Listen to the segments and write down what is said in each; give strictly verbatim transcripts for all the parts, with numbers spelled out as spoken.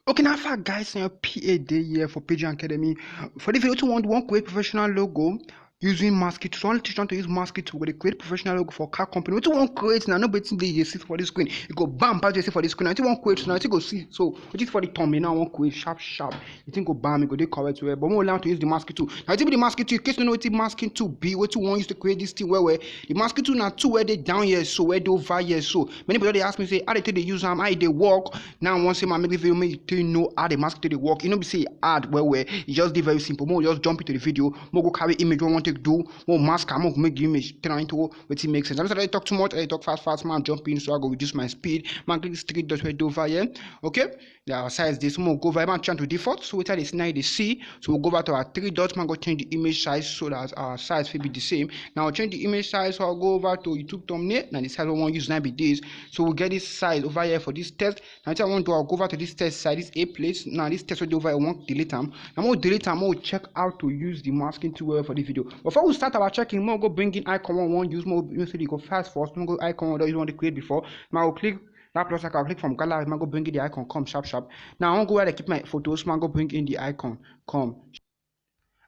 Okay, now far guys, now P A day here for Page Academy. For the video, you want one create professional logo using Masky two. So I want to teach you how to use Masky two. We're going to create professional logo for car company. What you want create now? Nobody see the you see for the screen. You go bam, pass you see for the screen. I think one create now. I think go see. So which is for the thumbnail now. One create sharp, sharp. You think go bam, you go dey correct well. But more learn to use the Masky two. Now I think the Masky two. In case you know what the Masky two be, what you want use to create this thing where where the Masky two now two where they down here, so where they over here. So many people they ask me say how they take they use them, how they work. Now I want say my maybe video make you know how the Masky two they work. You know be say hard well well. It just dey very simple. More just jump into the video. More go carry image what want to do. More mask am, more make the image turn into wetin make sense. I'm sorry I talk too much. I talk fast fast, man. Jump in, so I go reduce my speed. Man, click this three dot right over here. Okay, yeah, our size this. More go over. Man, change to default. So we tell this now the C. So we'll go back to our three dots. Man, go change the image size so that our size will be the same. Now I'll change the image size. So I'll go over to YouTube thumbnail. Now the size we want use now be this. So we'll get this size over here for this text. Now I want to I'll go over to this text side, this A place. Now this text will over. I want delete them. I'm gonna delete them. I'm gonna check how to use the masking tool for the video. Before we start our checking, more go bring in icon one, one use more. You see, go fast first. More go icon one that you want to create before. Now I'll click that plus icon. I'll click from gallery. Man, go bring in the icon. Come sharp sharp. Now I want go where I keep my photos. Man, go bring in the icon. Come.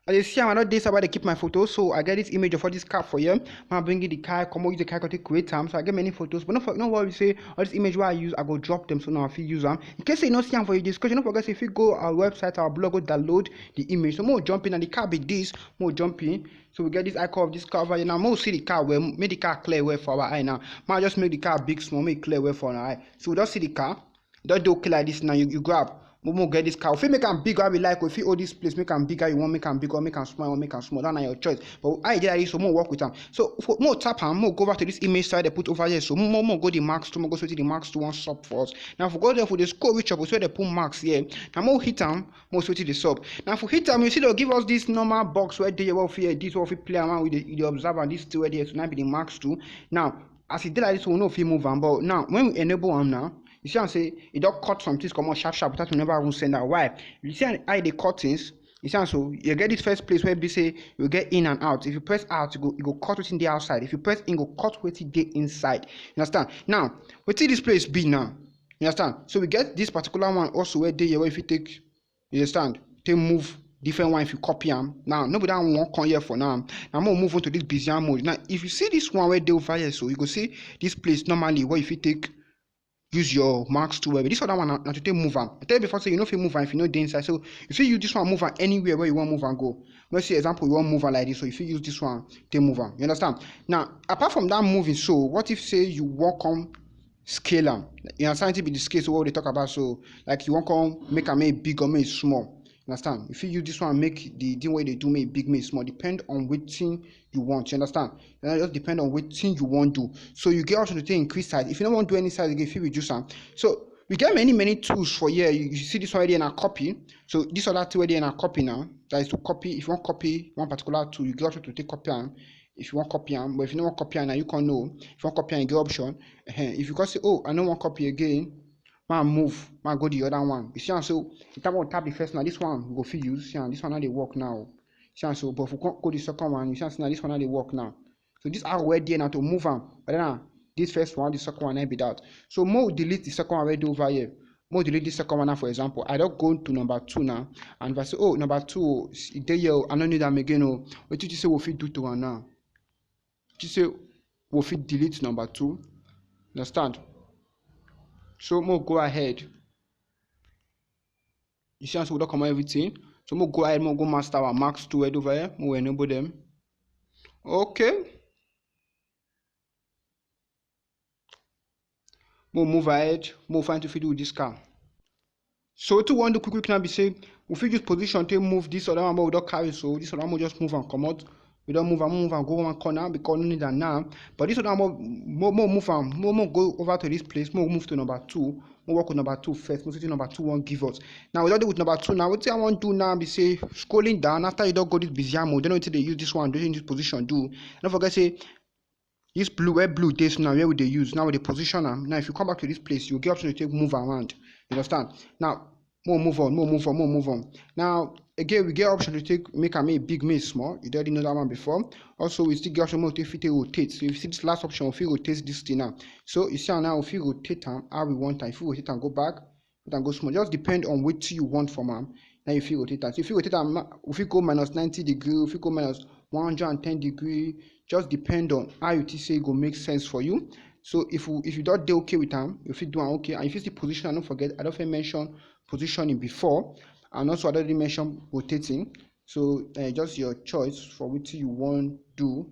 As you see, I'm not this where they keep my photos, so I get this image of all this car for you. Man, bring in the car, come use the car to create them. So I get many photos, but no, for, no worry, say all this image where I use, I go drop them, so now I feel use them. In case you not see them for your discussion, don't forget if you go our website, our blog, go download the image. So more jump in and the car be this, more jump in. So we get this icon of this car over here now. More see the car well, make the car clear well for our eye now. Man, just make the car big, small, make it clear well for our eye. So we don't see the car. Don't do okay like this now. You, you grab. More, more get this car. If you make am big, I will like. If you hold this place, make am bigger. You want make am bigger, make am small, you want make am small. That's not your choice. But I did this, so more work with them. So for more tap am, more go back to this image side they put over here. So more, more go the Max two, more go so the Max two one sub first. Now if we go there for the score which up, so they put Max here. Now more hit am, more so the sub. Now if we hit am, you see they'll give us this normal box where they will fear this, will play around with the, the observer and this two where they so now be the Max two. Now as it did like this, we know if he move am. But now when we enable am now, you see am say e don cut some things comot sharp sharp without we never even send am. Why? You see how e dey cut things? You see am so, you get this first place where be say you get in and out. If you press out, you go, you go cut wetin dey outside. If you press in, go cut wetin dey inside. You understand? Now wetin this place be now? You understand? So we get this particular one also where dey here where if you take, you understand, take move different one if you copy am. Now no be that one come here for now. Now I'm gonna move on to this Bezier mode. Now if you see this one where dey over here, so you go see this place normally where if you take use your Max two web. This other one na, na to take move am. I tell you before say you no fit move am if you no dey inside. So you fit use this one move am anywhere where you want move and go. Let's say example, you want move am like this, so you fit use this one take move am. You understand? Now apart from that moving, so what if say you want come scale am? You understand? It be the scale, so what we dey talk about. So like you want come make am make e big or make e small. You understand? You fit use this one make the thing wey you dey do make e big, make e small, depend on wetin you want. You understand? And it just depend on wetin you want do. So you get option to take increase size. If you no want do any size again, you fit reduce am. So we get many many tools for here. You, you see this one right here na copy. So this other thing right here na copy now. That is to copy. If you want copy one particular tool, you get option to take copy am. If you want copy am, but if you no want copy am, now you can know. If you want copy am, you get option. Ehen. If you can say, oh, I no want copy again, man move, man go the other one. You see am so, you tap on tap the first now. This one we go fit use. See am, this one no dey work now. See am so, but if we come go the second one, you see am so now this one no dey work now. So this arrow wey dey now to move am. But then now this first one, the second one, na be that. So mo delete the second one wey dey over here. Mo delete this second one now, for example. I don go to number two now. And if I say, oh, number two, oh, e dey here, oh, I no need am again. Oh, wetin you say we fit do to am now? You say we fit delete number two. Understand? So mo go ahead. You see, as we don comot everything. So mo go ahead, mo go master our Max two head over here. Mo enable them. Okay. Mo move ahead. Mo find to fit do with this car. So wetin we wan do quick quick now be say we fit use position take move this other one wey we don carry. So this other one mo just move am comot. We don move am, move am go one corner because we no need am now. But this other one mo mo mo move am, mo mo go over to this place, mo move to number two, mo work with number two first, mo see wetin number two wan give us. Now we don dey with number two now. Wetin I wan do now be say scrolling down after you don go this Bezier mode, you don know wetin dey use this one do in this position do. No forget say this blue, where blue dey so now, where we dey use, now we dey position am. Now if you come back to this place, you get option to take move around. You understand? Now mo move on, mo move on, mo move on. Now again we get option to take make am make e big, make e small. You don already know that one before. Also we still get option mo take fit take rotate. So you see this last option, we fit rotate this thing now. So you see am now, we fit rotate am how we want am. If we rotate am go back, Put am go small. Just depend on wetin you want from am. Now you fit rotate am. So if you rotate am, ma- if you go minus ninety degree, if you go minus one hundred and ten degree, just depend on how you think say e go make sense for you. So if you if you don dey okay with am, you fit do am okay. And if you see position, I don't forget, I don't fit mention positioning before, and also I don't really mention rotating. So uh, just your choice for wetin you wan do,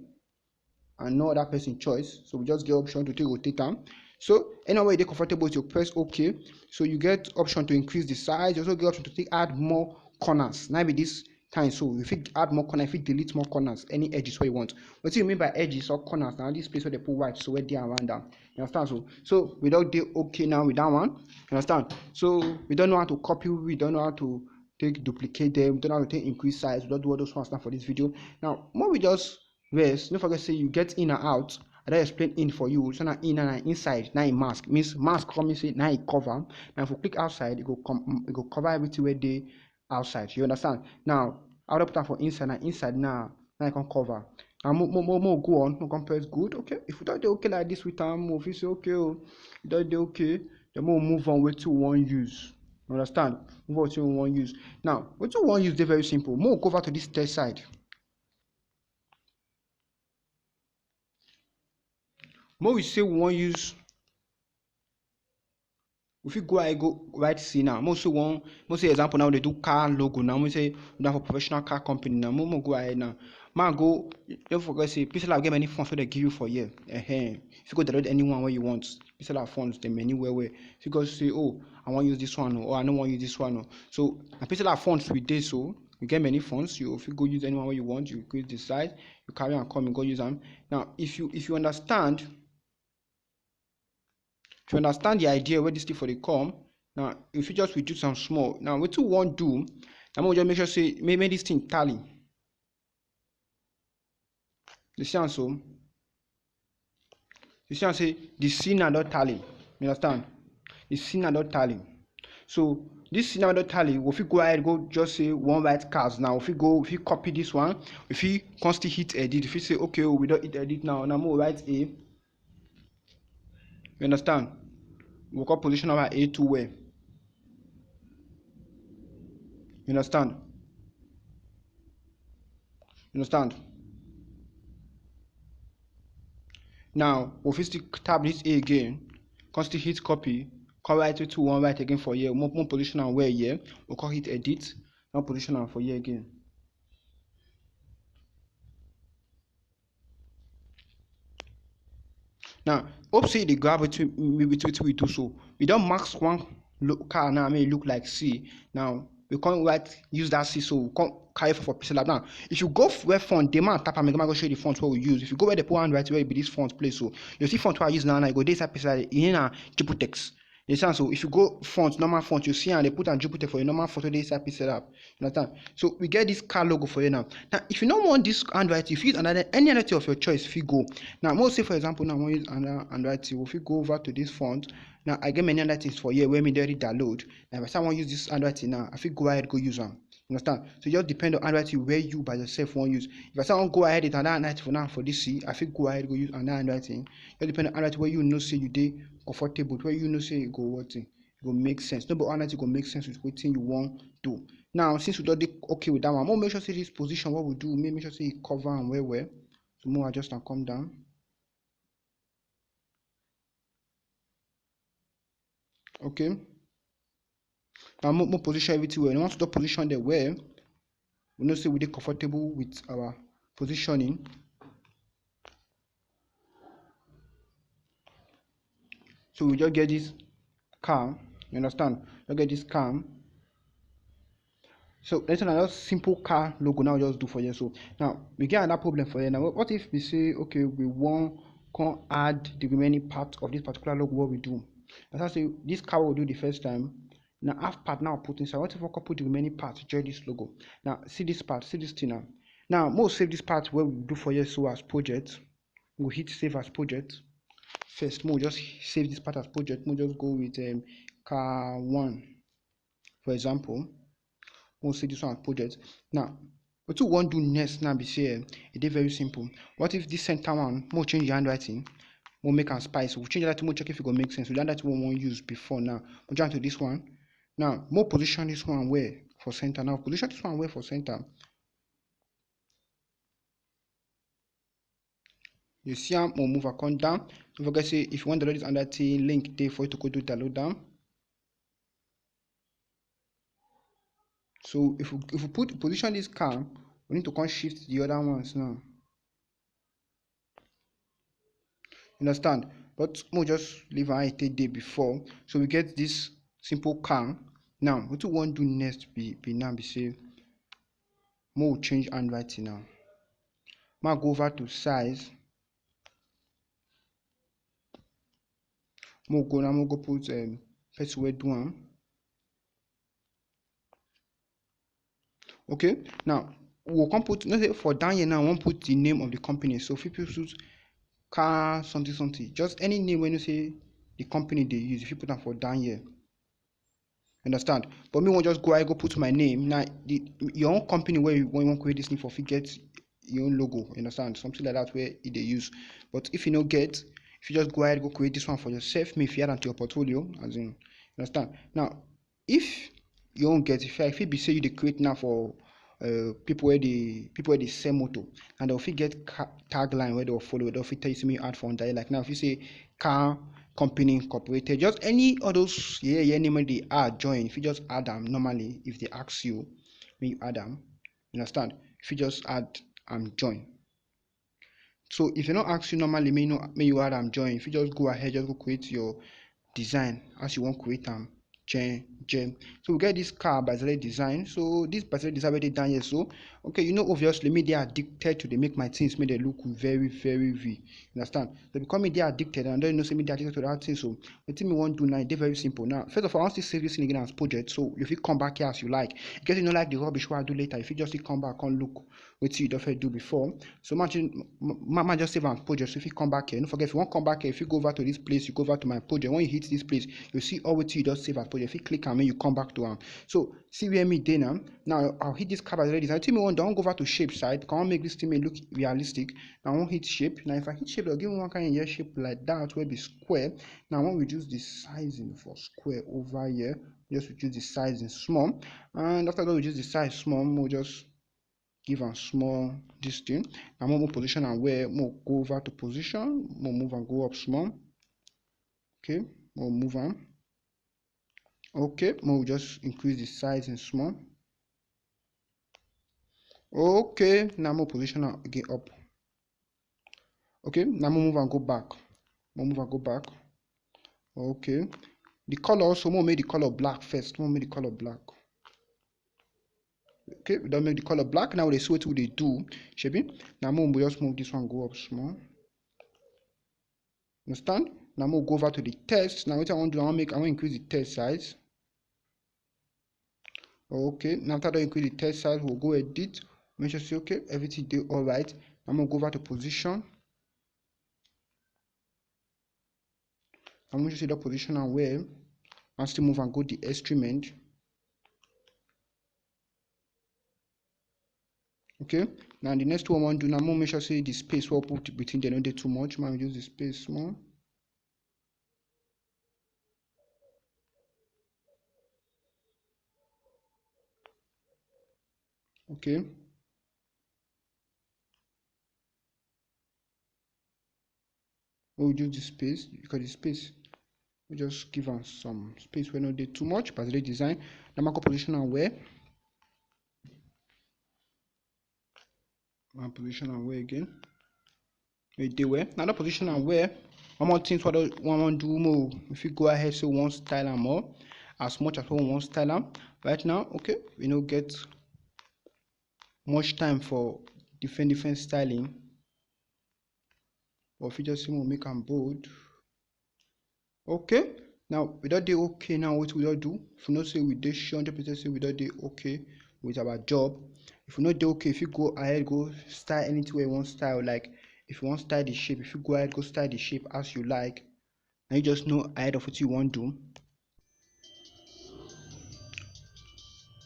and no other person choice. So we just get option to take rotate am. So anywhere you dey comfortable with, you press okay. So you get option to increase the size. You also get option to take add more corners. Now be this time, so you fit add more corner, you fit delete more corners, any edges where you want. What do you mean by edges or corners? Now this place where they put white, so where they around them. You understand? So so we don't do okay now with that one. You understand? So we don't know how to copy, we don't know how to take duplicate them, we don't know how to take increase size, we don't do all those ones now for this video. Now, more we just rest, don't forget say you get in and out. I don't explain in for you. So now in and inside, now in mask. Means mask come in say now it cover. Now if we click outside, it go come it go cover everything where they outside. You understand? Now, I will put am for inside, now inside now, now I can cover. And more, more, more, more go on, no come press good. Okay, if we don't do okay like this with time, if you say okay, oh, you don't do okay, then we'll move on with two one use. You understand? Move on to one use. Now, with two one use, they're very simple. More go over to this third side. More we say we wan use, we fit go ahead go write C now. More say one, more say example now, they do car logo now. More say we don for professional car company now. More, more go ahead now. Man go, don't forget say Pixel Lab get many fonts wey they give you for here. Uh-huh. If you go download anyone where you want, Pixel Lab fonts, they many where where. If you go say, oh, I want use this one, or I don't want use this one. So, and Pixel Lab fonts with this, so you get many fonts. You if you go use anyone where you want, you go use the size, you carry and come and go use them. Now, if you if you understand, if you understand the idea where this thing for the come, now if you just reduce some small. Now, what you want do, I'm gonna just make sure say make, make this thing tally. You see am so? You see am say the C now don tally. You understand? The C now don tally. So this C now don tally. We fit go ahead go just say one write cars now. We fit go we fit copy this one. We fit come still hit edit. We fit say okay, oh, we don hit edit now. Now more write A. You understand? We go position our A two well. You understand? You understand? Now, we fit still tab this A again, come still hit copy, come write it to one right again for here. More, more position and where here, we come hit edit, now position am for here again. Now, hope say they grab it with, with, with we do so. We don't max one look car now, I mean, look like C. Now, we can't write use that C, so we can't carry for, for Pixel Lab. Now, if you go f- where font, the man tap and make man go show you the font what we use. If you go where the poor handwriting, where it be this font place, so you see font where I use now, now you go this Pixel Lab, you know, Triple Text. You understand? So if you go font, normal font, you see and they put on Jupyter for your normal font, they start Pixel Lab. You understand? So we get this car logo for you now. Now, if you don't want this handwriting, if you use another any other thing of your choice, if you go. Now, most say for example, now I want to use another handwriting. If you go over to this font, now I get many other things for here where me already download. Now, if I say I want to use this handwriting now, I fit go ahead go use am. You understand? So it just depend on handwriting where you by yourself want use. If I say I want go ahead with another handwriting for now for this C, I fit go ahead go use another handwriting. It just depend on handwriting where you know say you dey comfortable, where you know say you go what thing, it go make sense. No be all handwriting go make sense with wetin you want do. Now, since we don dey okay with that one, we'll make sure say this position what we do, make make sure say e cover am well well. So more adjust and come down. Okay. Now more, more position everything well. Once we don position them well, we know say we dey comfortable with our positioning. So we just get this calm. You understand? Just get this calm. So that's another simple car logo now we just do for you. So now we get another problem for you. Now what if we say okay we want can add the remaining part of this particular logo what we do? As I say this car we do the first time. Now half part now put inside. What if we can put the remaining part join this logo? Now see this part, see this thing now. Now more save this part where we do for you so as project. We hit save as project. First, more just save this part as project. More just go with um, car one, for example. We'll see this one as project. Now, what we want do next now be say eh, it is very simple. What if this center one, more change the handwriting, more make am spice. We'll change that to more check if it go make sense. We learn that we won't use before now. We'll jump to this one. Now, mo position this one well for center. Now, position this one well for center. You see am, mo move am come down. Don't forget say if you want to download this under thing, link dey for you to go do download am. So if we, if we put position this car, we need to come shift the other ones now. Understand? But mo just leave am how e take dey before. So we get this simple car. Now, what we wan do next be, be now be say, mo change handwriting now. Ma go over to size. Mo go now, mo go put, um, person wey do am. Okay, now we go come put, you know say for down here now, I wan put the name of the company. So if you put car something something, just any name wey you know say the company dey use, if you put am for down here. Understand? But me wan just go, I go put my name. Now, the, your own company where you, where you wan create this name for fit get your own logo, you understand? Something like that where e dey use. But if you no get, if you just go ahead, go create this one for yourself, me if you add am to your portfolio, as in, understand? Now, if you wan get, if I fit be say you dey create now for, uh, people wey dey, people wey dey sell motor, and dem fit get ca-, tagline wey dem follow, dem fit tell you say make you add for under. Like now, if you say car company incorporated, just any of those, yeah, yeah, name wey dey add join, if you just add am normally, if they ask you, make you add am, you understand? If you just add am join. So if they no ask you normally, make you no, make you add am join. If you just go ahead, just go create your design as you wan create am. Jen, Jen. So we get this car Bazele design. So this Bazele design wey dey down here. So, okay, you know, obviously, me dey addicted to dey make my things make dem look very, very real. You understand? So because me dey addicted, and I don know say me dey addicted to that thing. So wetin me wan do now, e dey very simple. Now, first of all, I wan still save this thing again as project. So you fit come back here as you like. In case you no like the rubbish wey I do later, you fit just still come back and look wetin you don first do before. So ma, ma, ma just save am project. So if you come back here, no forget, if you wan come back here, if you go over to this place, you go over to my project. When you hit this place, you see all wetin you don save as project. If you click am, make you come back to am. So see where me dey now. Now I'll hit this car Bazele design. Wetin me wan do, I wan go over to shape side. I wan make this thing make look realistic. Now I wan hit shape. Now if I hit shape, they'll give me one kind of shape like that wey be square. Now I wan reduce the sizing for square over here. Just reduce the sizing small. And after that, reduce the size small, we'll just give am small this thing. Now mo, mo position am where, mo go over to position, mo move and go up small. Okay, mo move am. Okay, mo just increase the sizing small. Okay, now mo position am again up. Okay, now mo move and go back. Mo move and go back. Okay, the color also, mo make the color black first. Mo make the color black. Okay, we don make the color black. Now we dey see wetin we dey do. Shebi, now mo just move this one go up small. Understand? Now mo go over to the text. Now wetin I wan do, I wan make, I wan increase the text size. Okay, now after I increase the text size, we'll go edit. Make sure say, okay, everything dey all right. Now mo go over to position. I'm going to see the position and where, and still move and go the instrument. Okay, now the next one I wan do now, mo make sure say the space wey I put between dem no dey too much. Man, reduce the space small. Okay. We'll reduce the space, because the space, we just give am some space wey no dey too much. Bazele design. Now mo go position am where. Mo position am where again. Make e dey where. Now that position am where. One more thing, what I wan do more. If you go ahead, so we wan style am more, as much as we wan style am. Right now, okay, we no get much time for different, different styling. But if you just say we make am bold. Okay, now we don dey okay now. Wetin we don do? If you know say we dey sure hundred percent say we don dey okay with our job, if you no dey okay, if you go ahead, go style anything wey you wan style. Like, if you wan style the shape, if you go ahead, go style the shape as you like. Now you just know ahead of what you wan do.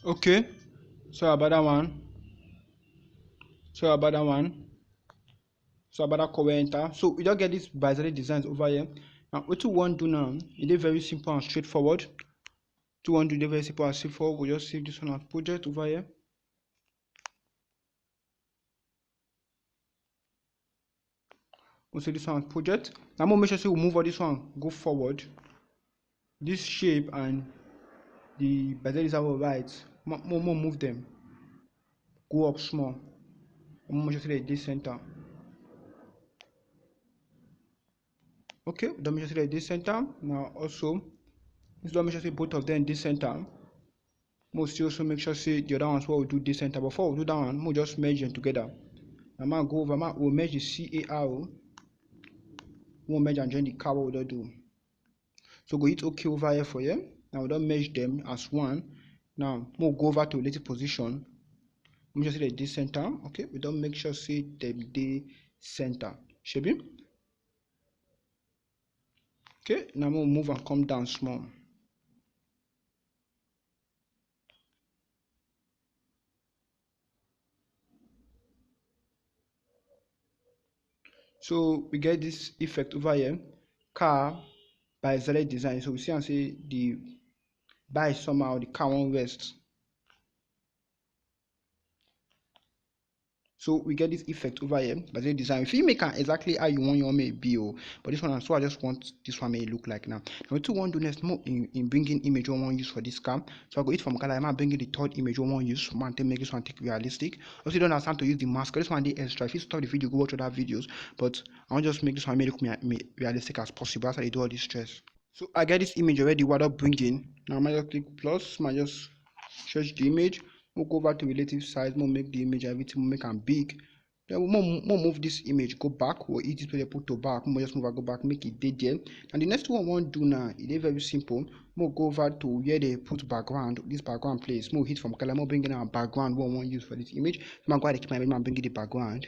Okay, so about that one. So about that one. So about that cover enter. So we don get this Bazele designs over here. Now what we wan do now, e dey very simple and straightforward. Two one do the very simple as before. We just save this one as project over here. We'll save this one as project. Now we'll make sure say we move all this one, go forward. This shape and the bezel is our right. More, more, more move them. Go up small. We'll make sure say they dey center. Okay, don't make sure say they dey center. Now also, this don't make sure say both of them dey center. We'll still also make sure say the other ones what we do dey center. Before we do that one, we'll just merge them together. Now, man go over, man, we'll merge the C A R O. We'll merge and join the car, what we don't do. So go hit okay over here for here. Now we don't merge them as one. Now we'll go over to relative position. Make sure say they dey center. Okay, we don't make sure say them dey center. Shebi? Okay, now we'll move and come down small. So we get this effect over here, car by Z L design. So we see and say the by somehow the car won't rest. So we get this effect over here, but the design. If you make am exactly how you want your may be, oh, but this one, so I just want this one may look like now. Now, what you want to do next more in, in bringing image we want use for this car. So I go hit from color, I might bring in the third image we want use, man, to make this one take realistic. Also, you don't understand to use the mask. This one dey extra. If you stop the video, go watch other videos. But I want just make this one may look me, me realistic as possible. That's how they do all this stress. So I get this image already. What I bring in now, I just click plus, I just search the image. We'll go back to relative size. We'll make the image everything. We'll make am big. Then we'll mo-, mo-, move this image, go back. We'll hit this place, put to back. We'll just move and go back, make it dey there. And the next one we want do now, it is very simple. We'll go over to where they put background, this background place. We'll hit from color, we'll bring in our background we want use for this image. So I'm going to keep my image and bring in the background.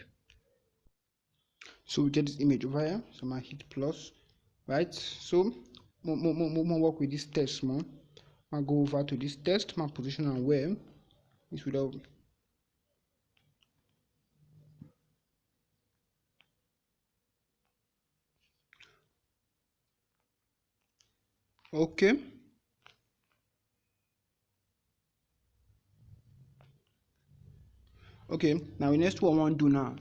So we get this image over here. So I hit plus, right? So we'll, we'll, we'll, we'll work with this text, man. I go over to this text, my position and where this without. Okay. Okay, now the next one we want do now,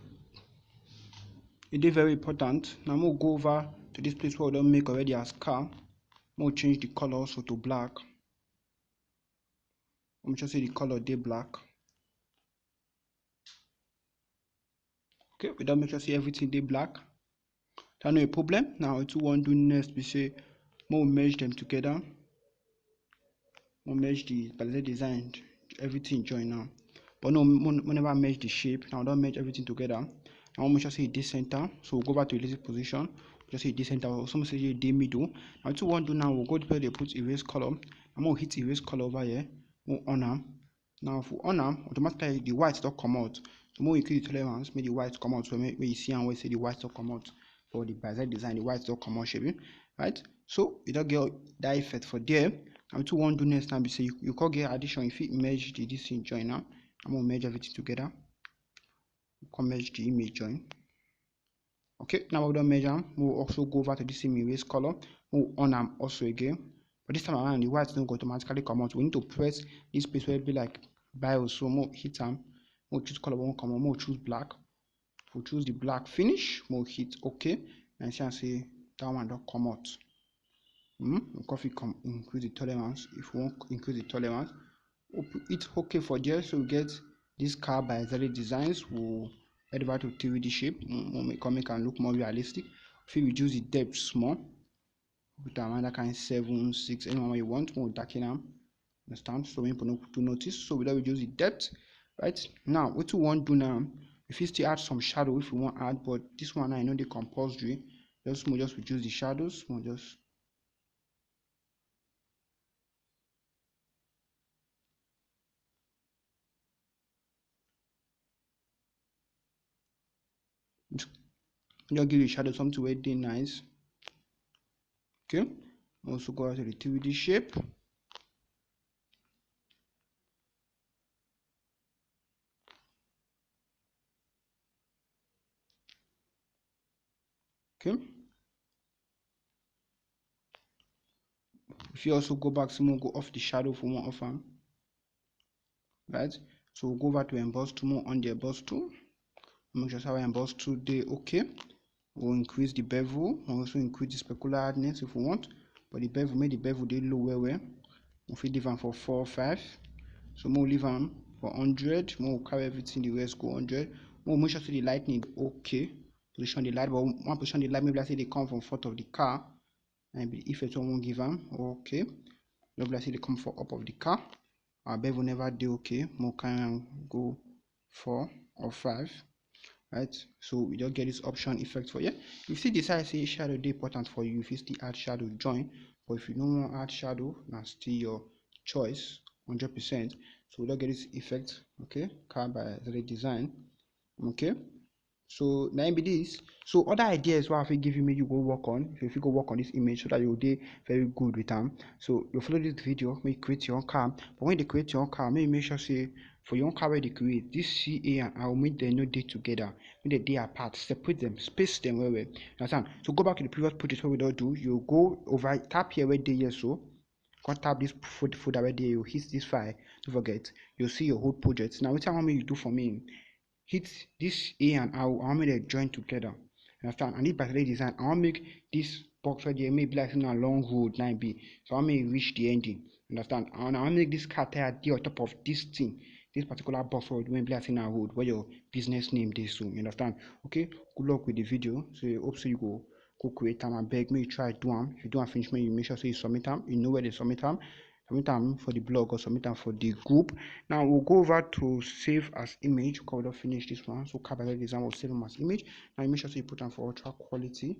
it is very important. Now we'll go over to this place where we don't make already as car. We'll change the color also to black. We'll just say the color dey black. Okay, we don't make sure say everything dey black. That no a problem. Now, what we want do next, we say, we'll merge them together. We'll merge the palette design, everything join now. But no, we, we never merge the shape. Now, we don't merge everything together. Now, we'll make sure say it dey center. So we'll go back to relative position. Just say it dey center. Or some say it dey middle. Now, what we want do now, we'll go to where they put erase color. I'm gonna hit erase color over here. We'll on am. Now, if we on am, automatically the white don't come out. So more increase the tolerance, make the white come out. So make, make you see and we say the white don't come out for the bezel design, the white don't come out, shebi, right? So you don't get that effect for there. Now, what we want do next now, we say you, you can get addition. If you merge the, this thing join now, I'm gonna merge everything together. Come merge the image join. Okay, now we don't merge am. We'll also go over to this same erase color. We'll on am also again. But this time around, the white don't go automatically come out. We need to press this space where it be like bios. So we'll hit am. We'll choose color, won't come out. We'll choose black. We'll choose the black finish. We'll hit okay. And see and say that one don't come out. Hmm? We could fit come increase the tolerance. If we want increase the tolerance, we'll hit okay for there. So we get this car by Zeri Designs. We'll head over to three D shape. We'll, we'll make, come make am look more realistic. If we reduce the depth small, with another kind seven, six, anyone you want, we'll darken am. Understand? So people no too notice. So we don't reduce the depth. Right? Now, what we want do now, if you still add some shadow, if you want add, but this one I know the compulsory. Just we'll just reduce the shadows. We'll just just give the shadow something wey dey nice. Okay, also go out to the three D shape. Okay, If you also go back, so we go off the shadow for one of them. Right? So we'll go over to emboss tool, more on the emboss tool. Make sure our emboss tool dey okay. We'll increase the bevel, we'll also increase the specular hardness if we want. But the bevel, make the bevel dey low well well. We fit leave am for four five. So we'll leave am for hundred. We'll carry everything, the rest go hundred. We'll make sure say the lighting okay. Position the light, but one position the light, maybe I say they come from front of the car. And if it's one give am, okay. Maybe I say they come for up of the car. Our bevel never dey okay. More can go four or five. Right? So we just get this option effect for here. You see the side say shadow dey important for you. If you still add shadow, join. But if you don't want add shadow, now still your choice, hundred percent. So we don't get this effect, okay? Car by the design, okay? So now be this. So other ideas what I fit give you, make you go work on. If you go work on this image so that you dey very good with them. So you follow this video, make you create your own car. But when they create your own car, make you make sure say for your own car where they create, this C A and R O, make they no dey together. Make they dey apart, separate them, space them well well. You understand? So go back to the previous project, what we don't do. You go over, tap here where they here so. Come tap this folder where they, you hit this file. Don't forget, you see your whole project. Now what I want you to do for me, hit this A and R O, I want make they join together. You understand? And this battery design, I want make this box right there, maybe like in a long road, nine B. So I want make reach the ending. You understand? And I want make this car tire dey on top of this thing, this particular box road, maybe like in a road where your business name dey so. You understand? Okay, good luck with the video. So I hope so you go, go create them. I beg, make you try do them. If you do and finish, make you make sure so you submit them. You know where they submit them. Submit them for the blog or submit them for the group. Now we'll go over to save as image. Come, we don't finish this one. So car by the design, we'll save them as image. Now you make sure so you put them for ultra quality.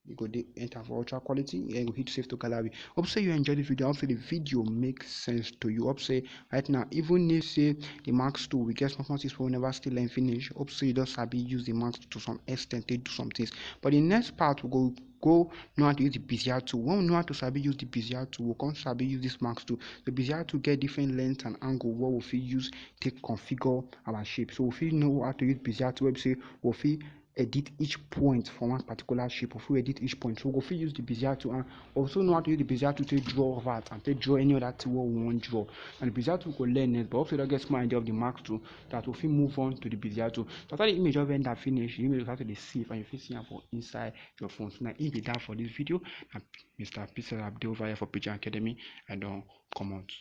You go dey enter for ultra quality, then you hit save to gallery. Hope say you enjoy the video. Hope say the video makes sense to you. Hope say right now, even if say the Max two, we get small small things we never still learn finish. Hope say you don sabi use the Max two to some extent, they do some things. But the next part, we go go know how to use the Bezier tool. When we know how to sabi use the Bezier tool, we come sabi use this Max two. The Bezier tool get different length and angle what we fit use take configure our shape. So we fit know how to use Bezier tool. We say we fit edit each point for one particular shape, or fit edit each point. So we go fit use the Bezier tool and also know how to use the Bezier tool to draw that and to draw any other thing we want draw. And the Bezier tool go learn it, but also don't get small idea of the Max tool that we fit move on to the Bezier tool. So after the image of render finish, the image will start to dey save and you fit see am for inside your phone. So now, if you down for this video, na Mister Pixel Abdul over here for Pidgin Academy. I don come out.